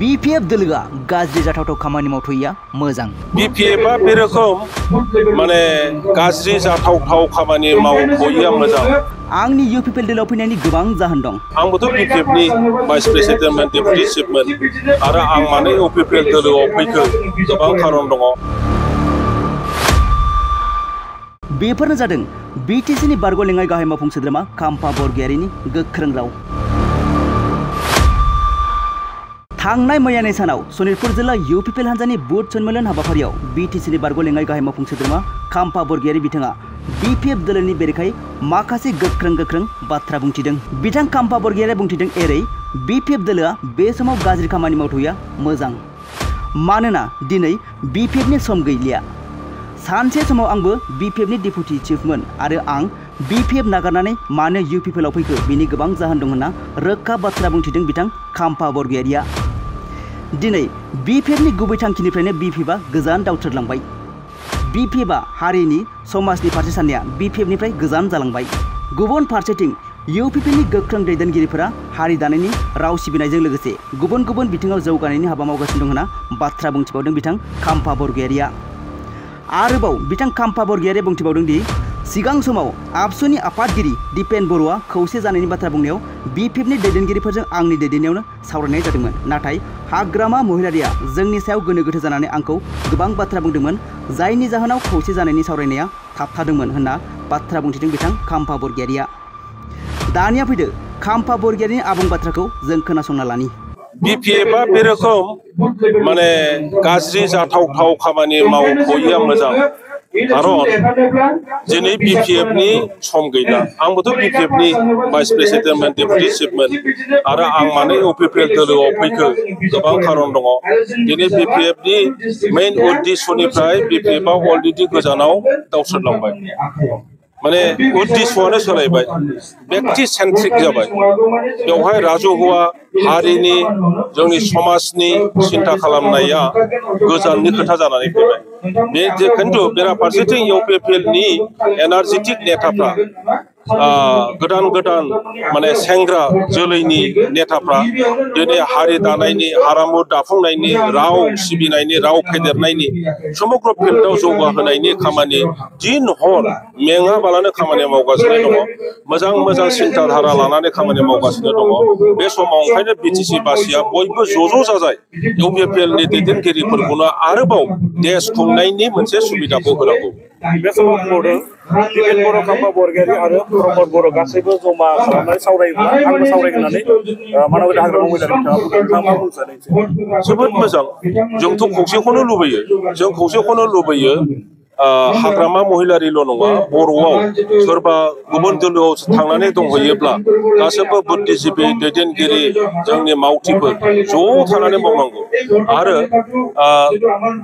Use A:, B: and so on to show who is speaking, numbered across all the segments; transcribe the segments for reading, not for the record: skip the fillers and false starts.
A: BPF दोलोआ गाज्रि जाथावथाव खामानि मावथ'यैया मोजां।
B: BPF आ बे रोखोम माने गाज्रि जाथावथाव खामानि मावथ'यैया मोजां।
A: आंनि UPPL दोलोआव फैनायनि गोबां जाहोन दं।
B: आंबोथ' BPF नि भाइस प्रेसिडेन्टमोन, डेपुटि चिफमोन आरो आं मानो UPPL दोलोआव फैखो गोबां खारन दङ।
A: बेफोरनो जादों BTC नि बारग' लेङाइ गाहाय मावफुं सोद्रोमा खाम्फा बरगयारिनि गोख्रों राव। थांनाय मैयानि सानाव सनितपुर जिल्ला UPPL हान्जानि बुथ सन्मेलन हाबाफारियाव BTC नि बारग' लेङाइ गाहाय मावफुं सोद्रोमा खाम्फा बरगयारि बिथाङा BPF दोलोनि बेरेखायै माखासे गोख्रों बाथ्रा बुंथिदों। बिथां खाम्फा बरगयारिया बुंथिदों एरै BPF दोलोआ बे समाव गाज्रि खामानि मावथ'यैया मोजां। मानोना दिनै BPF नि सम गैलिया। सानसे समाव आंबो BPF नि डेपुटि चिफमोन आरो आं BPF नागारनानै मानो UPPL आव फैखो बिनि गोबां जाहोन दं होनना रोखा बाथ्रा बुंथिदों बिथां खाम्फा बरगयारिया। दिनै BPF नि गुबै थांखिनिफ्रायनो BPF आ गोजान दावथ्रोदलांबाय। BPF आ हारिनि समाजनि फारसे साननाया BPF निफ्राय गोजान जालांबाय। गुबुन फारसेथिं UPPL नि गोख्रों दैदेनगिरिफोरा हारि दानायनि राव सिबिनायजों लोगोसे गुबुन बिथिङाव जौगानायनि हाबा मावगासिनो दं होनना बाथ्रा बुंथिबावदों बिथां खाम्फा बरगयारिया। आरोबाव बिथां खाम्फा बरगयारिया बुंथिबावदों दि सिगां समाव आबसुनि आफादगिरि दिपेन बर'आ खौसे जानायनि बाथ्रा बुंनायाव BPF नि दैदेनगिरिफोरजों आंनि दैदेननायावनो सावरायनाय जादोंमोन। नाथाय हाग्रामा महिलारिया जोंनि सायाव गोनो गोथो जानानै आंखौ गोबां बाथ्रा बुंदोंमोन, जायनि जाहोनाव खौसे जानायनि सावरायनाया थाबथादोंमोन होनना बाथ्रा बुंथिदों बिथां खाम्फा बरगयारिया। दानिया फैदो खाम्फा बरगयारिनि आबुं बाथ्राखौ जों खोनासंना लानि।
B: BPF आ बे रोखोम माने गाज्रि जाथावथाव खामानि मावथ'यैया मोजां। खारन दिनै BPF नि सम गैला। आंबोथ' BPF नि भाइस प्रेसिडेन्टमोन, डेपुटि चिफमोन आरो आं मानो UPPL दोलोआव फैखो गोबां खारन दङ। दिनै BPF नि मेइन उद्देश्यनिफ्राय BPF आ अलरेडि गोजानाव दावथ्रोदलांबाय। माने उद्देश्यआनो सोलायबाय, व्यक्ति सेन्ट्रिक जाबाय। बेवहाय राजहुआ हारिनि जोंनि समाजनि सिन्था खालामनाया गोजाननि खोथा जानानै फैबाय। बे खिन्थु बेराफारसेथिं UPPL नि एनार्जेटिक नेताफ्रा गोदान माने सेंग्रा जोलैनि नेताफ्रा दिनै हारि दानायनि, हारिमु दाफुंनायनि, राव सिबिनायनि, राव फेदेरनायनि, समग्र फिल्डआव जौगाहोनायनि खामानि दिन हर मेङाबालानो खामानि मावगासिनो दङ। मोजां सिन्था धारा लानानै खामानि मावगासिनो दङ। बे समाव ओंखायनो BTC बासिया बयबो ज' जाजाय UPPL नि दैदेनगिरिफोरखौनो आरोबाव देश खुंनायनि मोनसे सुबिदाखौ होनांगौ।
C: बे समाव बुंबावदों दिपेन बर', खाम्फा बरगयारि आरो प्रमद बर' गासैबो जमा खालामनानै सावरायोब्ला आंबो सावरायगोन होननानै मानगोनां हाग्रामा महिलारि बिथाङा बुंदों। नोंथाङा मा बुंनो सानो?
B: जोबोद मोजां। जोंथ' खौसेखौनो लुबैयो। जों खौसेखौनो लुबैयो। हाग्रामा महिलारिल' नङा, बर'आव सोरबा गुबुन दोलोआव थांनानै दंहैयोब्ला गासैबो बुद्धिजिबि, दैदेनगिरि, जोंनि मावथिफोर ज' थानानै मावनांगौ। आरो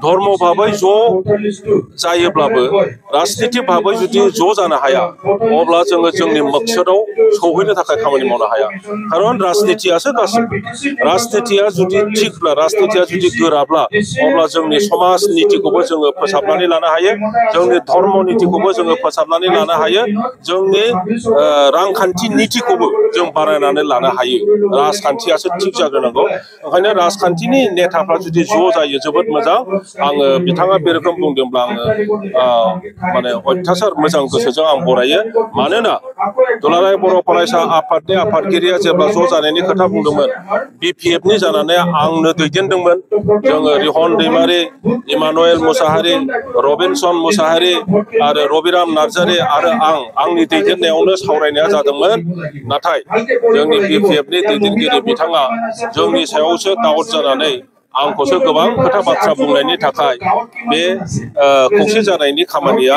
B: धर्म भाबै ज' जायोब्लाबो राजनिति भाबै जुदि ज' जानो हाया, अब्ला जोङो जोंनि मकसदाव सौहैनो थाखाय खामानि मावनो हाया। खारन राजनितियासो गासिबो। राजनितिया जुदि थिगब्ला, राजनितिया जुदि गोराब्ला, अब्ला जोंनि समाज नितिखौबो जोङो फोसाबनानै लानो हायो, जोंनि धर्म नितिखौबो जोङो फोसाबनानै लानो हायो, जोंनि रांखान्थि नितिखौबो जों बानायनानै लानो हायो। राजखान्थियासो थिग जाग्रोनांगौ। ओंखायनो राजखान्थिनि नेताफ्रा जुदि ज' जायो जोबोद मोजां। आङो बिथाङा बे रोखोम बुंदोंब्ला आङो माने अयथासार मोजां गोसोजों आं बरायो। मानोना दुलाराय बर' फरायसा आफादनि आफादगिरिया जेब्ला ज' जानायनि खोथा बुंदोंमोन, BPF नि जानानै आंनो दैदेनदोंमोन। जोङो रिहन दैमारि, इमानुएल मुसाहारि, रबिनसन मुसाहारि आरो रबिराम नार्जारि आरो आंनि दैदेननायावनो सावरायनाया जादोंमोन। नाथाय जोंनि BPF नि दैदेनगिरि बिथाङा जोंनि सायावसो दाउट जानानै आंखौसो गोबां खोथा बाथ्रा बुंनायनि थाखाय बे खौसे जानायनि खामानिया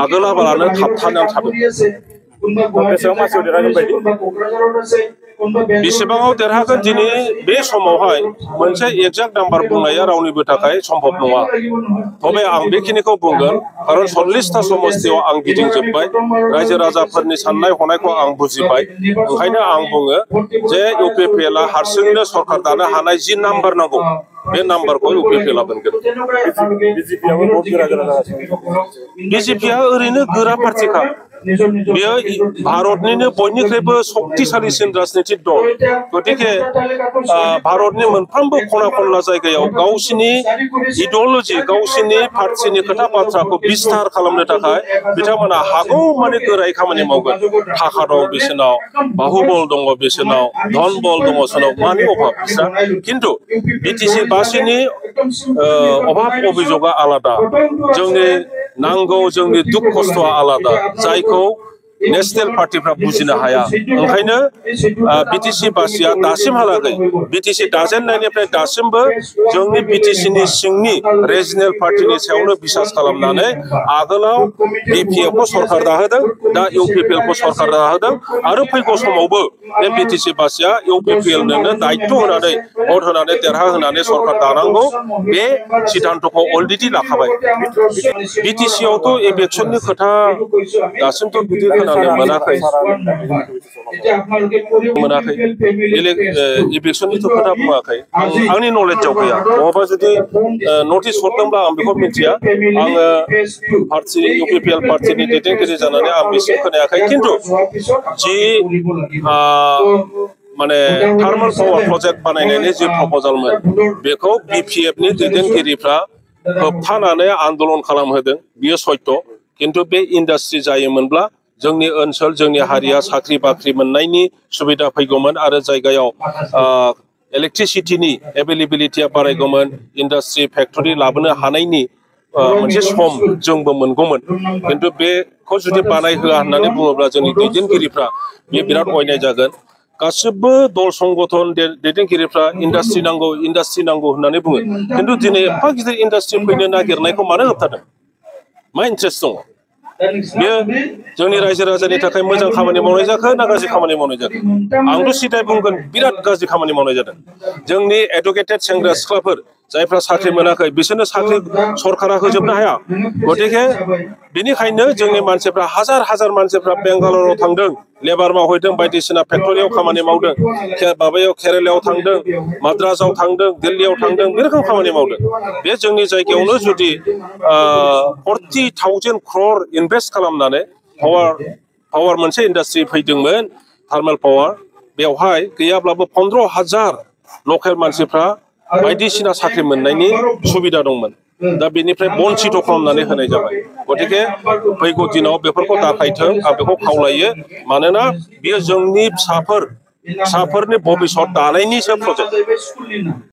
B: आगोलाबालानो थाबथानानै थादों। बेसेबाङाव देरहागोन दिनै बे समावहाय मोनसे एक्जाक्ट नाम्बार बुंनाया रावनिबो थाखाय सम्भब नङा। तबे आं बेखिनिखौ बुंगोन, खारन 40टा समस्तियाव आं गिदिंजोब्बाय, रायजो राजाफोरनि साननाय हनायखौ आं बुजिबाय। ओंखायनो आं बुङो जे UPPL आ हारसिंनो सरकार दानो हानाय जि नाम्बार नांगौ, बे नाम्बारखौ UPPL आ मोनगोन। BJP आ ओरैनो गोरा पार्टिखा। बेयो भारतनिनो बयनिख्रुइबो शक्तिशालीसिन राजनीतिक दल गतिके भारतनि मोनफ्रोमबो खना खनला जायगायाव गावसिनि इडिअल'जि गावसिनि पार्टिनि खोथा बाथ्राखौ बिस्तार खालामनो थाखाय बिथांमोना हागौ माने गोरायै खामानि मावगोन थाखा दं बिसोरनाव बाहुबल दङ बिसोरनाव धन बल दङ बिसोरनाव मानि अभाब बिस्रा खिन्थु बिटिसि बासिनि अभाब अभियोगा आलादा जोंनि नांगौ जोंनि दुख खस्थ'आ आलादा जायखौ नेशनेल पार्टिफ्रा बुजिनो हाया ओंखायनो बिटिसि बासिया दासिमहालागै बिटिसि दाजेननायनिफ्राय दासिमबो जोंनि बिटिसिनि सिंनि रिजनेल पार्टिनि सायावनो बिसास खालामनानै आगोलाव बिपिएफ खौ सरकार दाहोदों दा इउपिपिएल खौ सरकार दाहोदों आरो फैगौ समावबो बे बिटिसि बासिया इउपिपिएल नोनो दायित्व होनानै भट होनानै देरहा होनानै सरकार दानांगौ बे सिद्धान्तखौ अलरेडि लाखाबाय बिटिसि आवथ' इलेक्शननि खोथा दासिमथ' बिदि मोनाखै इलेक्शननि खोथा बुङाखै आंनि नलेजाव गैया बहाबा जुदि नटिस हरदोंब्ला आं बेखौ मिथिया आङो पार्टि इउपिपिएल पार्टिनि दैदेनगिरि जानानै आं बिसिम खोनायाखै खिन्थु जि माने थार्मेल पावार प्रजेक्ट बानायनायनि जि प्रप'जालमोन बेखौ बिपिएफनि दैदेनगिरिफ्रा होबथानानै आन्दोलन खालामहोदों बियो सत्य खिन्थु बे इन्डास्ट्रि जायोमोनब्ला जोंनि ओनसोल जोंनि हारिया साख्रि बाख्रि मोननायनि सुबिदा फैगौमोन आरो जायगायाव इलेक्ट्रिसिटिनि एभेलेबिलिटिया बारायगौमोन इन्डास्ट्रि फेक्टरि लाबोनो हानायनि मोनसे सम जोंबो मोनगौमोन खिन्थु बेखौ जुदि बानायहोआ होननानै बुङोब्ला जोंनि दैदेनगिरिफ्रा बे बिराद अयनाय जागोन गासिबो दल संगठन दैदेनगिरिफ्रा इन्डास्ट्रि नांगौ होननानै बुङो खिन्थु दिनै एफा गिदिर इन्डास्ट्रि फैनो नागिरनायखौ मानो होबथादों मा इन्ट्रेस्ट दङ बेयो जोंनि रायजो राजानि थाखाय मोजां खामानि मावनाय जाखो ना गाज्रि खामानि मावनाय जाखो आंथ' सिदाय बुंगोन बिराद गाज्रि खामानि मावनाय जादों जोंनि एडुकेटेड सेंग्रा सिख्लाफोर जायफ्रा साख्रि मोनाखै बिसोरनो साख्रि सरकारा होजोबनो हाया गतिके बेनिखायनो जोंनि मानसिफ्रा हाजार हाजार मानसिफ्रा बेंगालराव थांदों लेबार मावहैदों बायदिसिना फेक्टरियाव खामानि मावदों माबायाव केरेलायाव थांदों माद्रासाव थांदों दिल्लीयाव थांदों बे रोखोम खामानि मावदों बे जोंनि जायगायावनो जुदि 40,000 crore इनभेस्ट खालामनानै पावार मोनसे इन्डास्ट्रि फैदोंमोन थार्मेल पावार बेवहाय गैयाब्लाबो 15,000 लकेल मानसिफ्रा बायदिसिना साख्रि मोननायनि सुबिदा दंमोन दा बेनिफ्राय बन्चित खालामनानै होनाय जाबाय गतिके फैगौ दिनाव बेफोरखौ दाखायथों आं बेखौ खावलायो मानोना बेयो जोंनि फिसाफोरनि भबिष्यत दानायनिसो प्रजेक्ट